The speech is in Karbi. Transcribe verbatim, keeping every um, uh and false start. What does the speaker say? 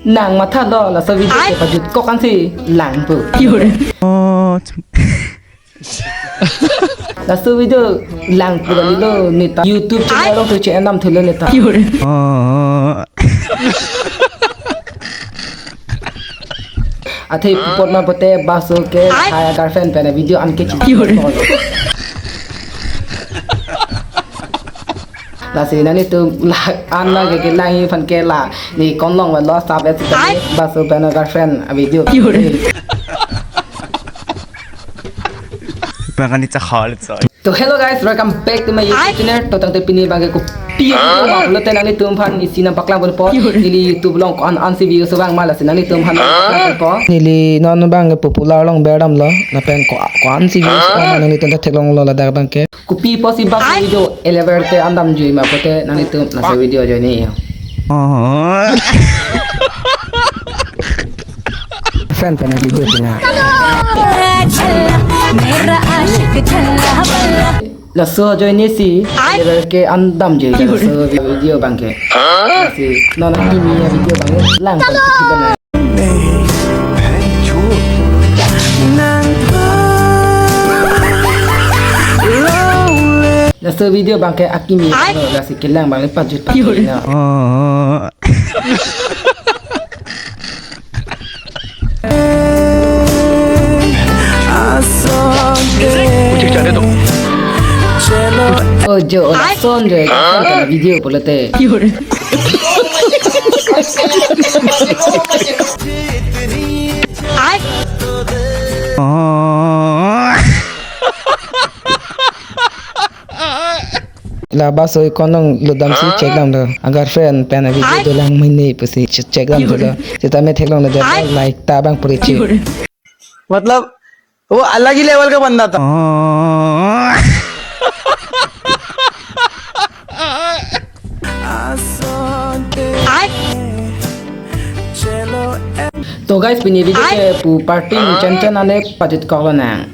Nang matha do laso video ke pajut kok ansi langpo. Oh, laso video langpo kali lo neta. YouTube channel along tu channel nam thulo neta. Oh. Athe pupot ma pote Baso ke hai girlfriend pen video an ke chi. Lasi nanglitum la an na ke kelang aphan ke la ne konlong velo sab et sitame Baso pen girlfriend a video. Bang kani chakha le choi. To hello guys, welcome back to my YouTube channel. To tangte pini bang ke kopi video ma pulote nanglitum aphan isi nangpaklang ponpo. Neli YouTube along ko-an ansi views vang ma lasi nanglitum aphan nangpaklang ponpo. Neli non bang ke popular along berdam lo. Lapen ko ko-ansi views vang ma nanglitum ta theklonglo ladak bang ke. Kopi pusi bang video elevator ke an damjui ma pote nanglitum laso video ajoine. Oh. Friend pen video tina. Laso ajoine si elevator ke an damjui laso video bang ke. Si non akimi a video bang lang. Laso video bang ke akimi lasi kelang bang le pajut pajut na. Oh. Oh jo, lason jo, video pulote. Oh. La Baso konong ludam si check dam do. Agar friend pen a video dolang mene pusi che-, check dam do. Sitame theklonglo de like ta bang puri che. मतलब वो अलग ही लेवल का बंदा था। To guys, pini video ke pu party chen chen ane pajut kok lo nang.